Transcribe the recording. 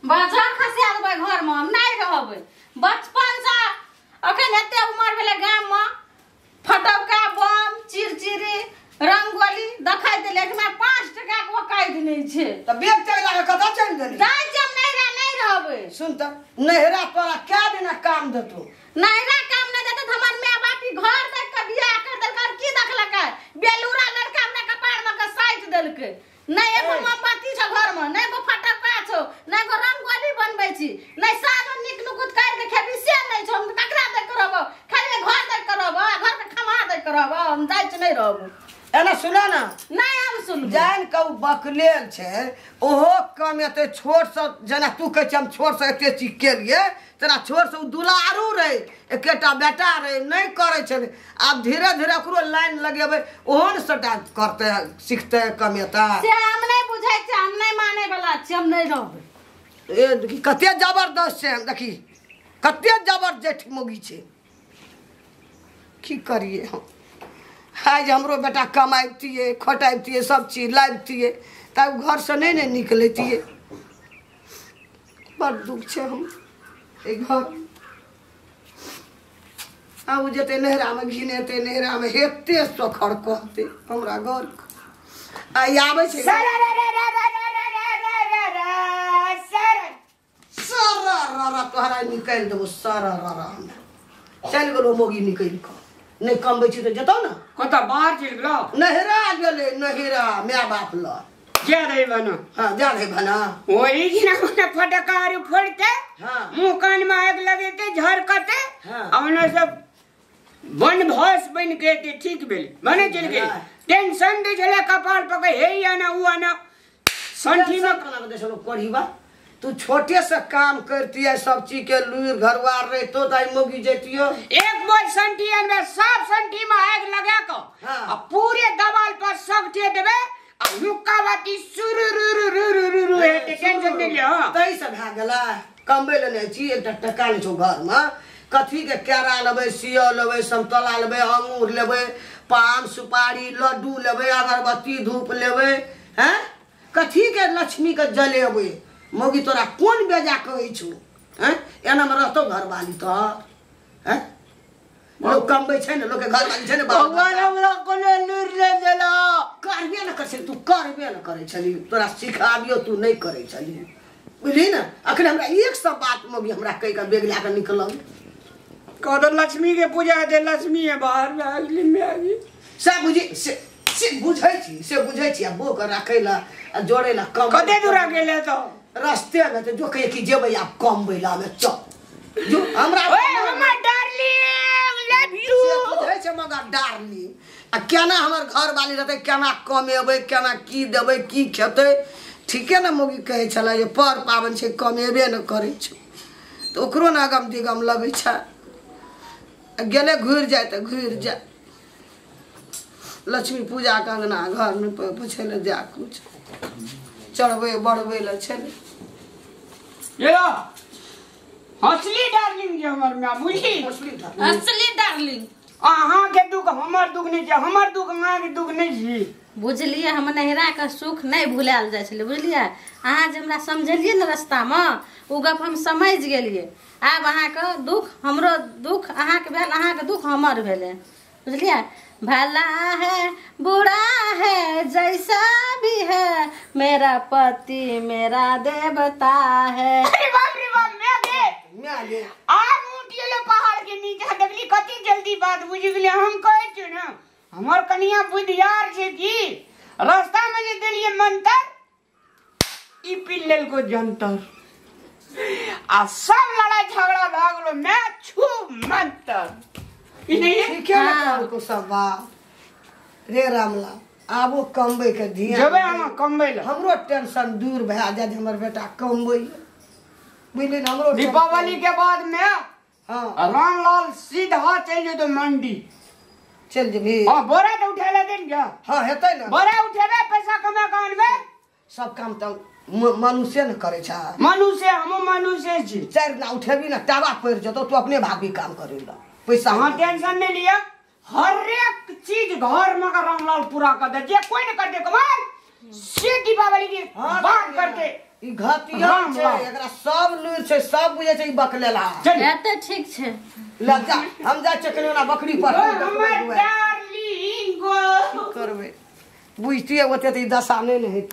बाजार खसिया देबै घर में, हम नहीं रहबै। बचपन से अखन एते उमर भेलै गाम में फटौका बम चिरचिरी रंगोली देखाइ देले, एकमे 5 टका के औकात नहि छै। त बेग चलि के कतऽ चलि गेली? जाइ छी हम नैहरा, नहि रहबै। सुन त, नैहरा तोरा कै दिना काम देतौ? नैहरा काम नहि देतौ त हमर my बाप ई घर देख के बियाह कर देलकै और की देखलकै? बेलूरा लड़का हमरा कपार मे के साटि देलकै। नहि एगो मोमबत्ती छौ घर में, नहि एगो फटक्का छौ, नहि एगो रंगोली बनबै छी, नहि साँझ नीक नुकुत काटि के खेबी से नहि छौ। हम ककरा देख के रहबौ? खाली घर देख के रहबौ, घर के खम्हा देख के रहबौ। हम जाइ छी, नहि रहबौ। एना सुना ना, नहि हम सुनबौ। जानि कऽ ओ बकलेल छै, ओहो कम एते छोटसँ, जेना तू कहै छी हम छोटसँ एते चीज केलियै, तेना छोटसँ ओ दुलारू रहै, एकेटा बेटा रहै, नहि करै छलै। आब धीरे धीरे ओकरो लाइन लगेबै, ओहो ने सबटा करतै, सिखतै, कमेतै। से हम नहि बुझै छियै, हम नहि मानै वाला छी, हम नहि रहबै। ए देखी कते जबरदस्त छै, हम देखी कते जबरदस्त मौगी छै। की करियै हम? आइ जे हमरो बेटा कमाबितियै, खटाबितियै, सब चीज लाबितियै, तब घरसँ नहि ने निकलैतियै। बड़ दुख छै हम एहि घर। आब ओ जेतै नैहरामे, घिनेतै नैहरामे, हेते सोखर कहतै हमरा घर। आ ई आबै छै सर रा तोहरा निकालि देबौ, सर रा हमरा चलि गेलौ मौगी निकलि कऽ। नहि कमबै छी तऽ जेतौ ने कतऽ बाहर चलि गेलौ? नैहरा गेलै, नैहरा my बाप लग। जा रही बना। हाँ जा रही बना। वही जना मने फटका आर फोड़ते, हाँ मुंह कान में आग लगेते, झरकते, हाँ अपना सब वन भस बन के ते ठीक भेल मने चलि गेल। टेंशन दै छलै कपार पकड़, हे ई आना उ आना संठी में कोना के देछलो कोढ़ीबा। तू छोटे से काम करतियै, सब चीज के लूर घरवार रहितो त आई मौगी जैतियो। एक बोल संठी अनबे, सब संठी में आग लगा के हाँ आ पूरे दवाल पर सब ठे देबे, आ हुक्का बाती सुरु रु रु रु रु रु रु हेतै, टेंशन नहि लिअ। हाँ तै से भए गेलै। कमबै लए नहि छी, एकटा टका नहि छौ घरमे। कथी के केरा लेबै, सियो लेबै, समतोला लेबै, अंगूर लेबै, पान सुपारी लड्डू लेबै, अगरबत्ती धूप लेबै, हैं कथी के लक्ष्मी के जलेबै? मौगी तोरा कोन बेजा कहै छौ? हैं एनामे रहतौ घरवाली तोहर? हैं लोक कमबै छै ने, लोकके घरवाली छै ने। भगवान हमरा कोनो लूरि नहि देला। करबे ने करै छली तू, करबे ने करै छली। तोरा सिखाबियो तू नहि करै छली, बुझली ने? अखन हमरा एक सौ बात मौगी हमरा कहि कऽ बेग लए कऽ निकलल। कहतो लक्ष्मी के पूजा हेतै, लक्ष्मी है बाहर में अगली में आगी। से बुझी से बुझै छी, से बुझै छी। आ बोके राखै लए आ जोड़ै लए कम कते दूरा गेलै तो रस्ते मे तऽ जो कहिए कि जेबै आब कमबै लए, हमे चल जो हमरा। ओए हमर डार्लिंग लव यू। से बुझै छै मगर डार्लिंग। आ केना हमर घरवाली रहतै, केना कमेबै, केना की देबै, की खेतै? ठीके ने मौगी कहै छलै जे पर पाबनि छै, कमेबे ने करै छै, तऽ ओकरो ने अगम दिगम लगै छै। आ गेलै घुरि जाय तऽ घुरि जाय। लक्ष्मी पूजाके अङ्गना घरमे पुछै लए जा, कुछ चढ़बै बढ़बै लए छलै। ये लो हंसली डार्लिंग जे हमर माय बुझली। असली डार्लिंग। अहाँ के दुख हमर दुख नहि छै, हमर दुख अहाँ के दुख नहि छी। बुझलियै, हम नैहरा के सुख नहि भुलायल जाइ छलै, बुझलियै? अहाँ जे हमरा समझलियै ने रास्तामे, ओ गप हम समझि गेलियै। आब अहाँके दुख हमरो दुख अहाँके भेल, अहाँके दुख हमर भेलै, बुझलियै? भला है बुरा है जैसा भी है, मेरा पति मेरा देवता है। अरे बाप रे बाप, मैं गे माय गे आब उठि गेलै पहाड़ के नीचा, देखली कति जल्दी बात बुझि गेलै। हम कहै छियै ने हमर कनिया बुधियार छै की रास्ता में जे देलियै मंतर, ई पी लेलको जंतर, आ सब लड़ाई झगड़ा भए गेलो, मैं छू मंतर। ई नहीं है? ठीके ने कहलको सब बात रे रामलाल। आबो कमबै के ध्यान जेबै अहाँ कमबै लए। हमरो टेंशन दूर भए जाय जे हमर बेटा कमबै, बुझली ने? हमरो दीपावली के बाद में हाँ रामलाल सीधा चलि जेतौ मंडी। चलि जेबही? हाँ, बोरा तऽ उठा ले देन क्या? हाँ हेतै ने। बोरा उठेबै, पैसा कमा के आनबै। सब काम तऽ मनुष्य ने करै छै। मनुष्य, हमहूँ मनुष्य छी। 4 दिना उठेबी ने, टाबा पड़ि जेतौ, तू अपने भागबी काम करै लए पैसा। अहाँ टेंशन नहीं लिया, हर एक चीज घर में का रामलाल पूरा कर दे, जे कोई न करते कमाल से दीपावली के हाँ, बात करते। ई घतिया छै, एकरा सब लूर छै, सब बुझै छै ई बकलेला। एते ठीक छै। ल जा, हम जाइ छियै कनि ओना बकरी पर। हमर डार्लिंग गो करबै बुझतियै ओते तऽ ई दशा नहि ने हेतै।